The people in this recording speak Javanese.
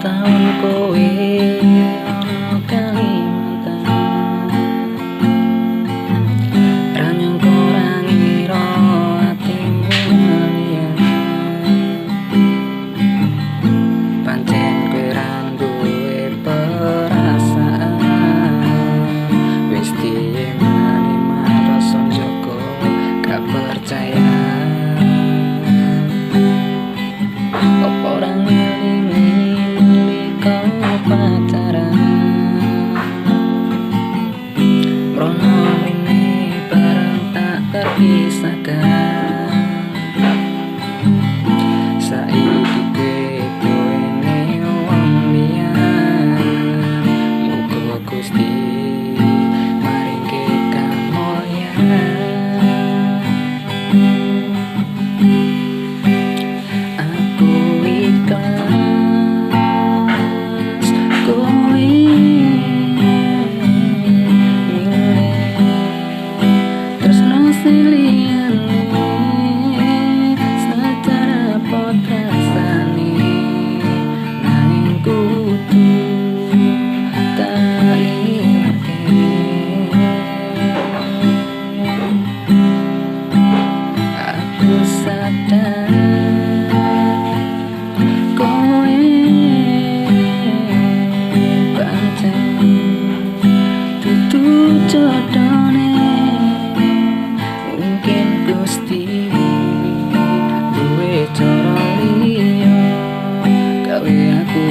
Taun kowe ana Kalimantan, ra nyangka ra ngira atimu liyan. Pancen kowe ra duwe perasaan, wis dieman-eman rasa njaga gak percaya. Apa ora ngelingi nalika pacaran, mrono mrene bareng tak terpisahkan. Saiki kowe duwene wong liyan, muga Gusti maringke kamulyan. Aku ikhlas kowe milih tresno sing liyane, senajan abot rasane nanging kudu tak ilake. Aku sadar kowe pancen dudu jodone, mungkin Gusti duwe cara liya gawe aku.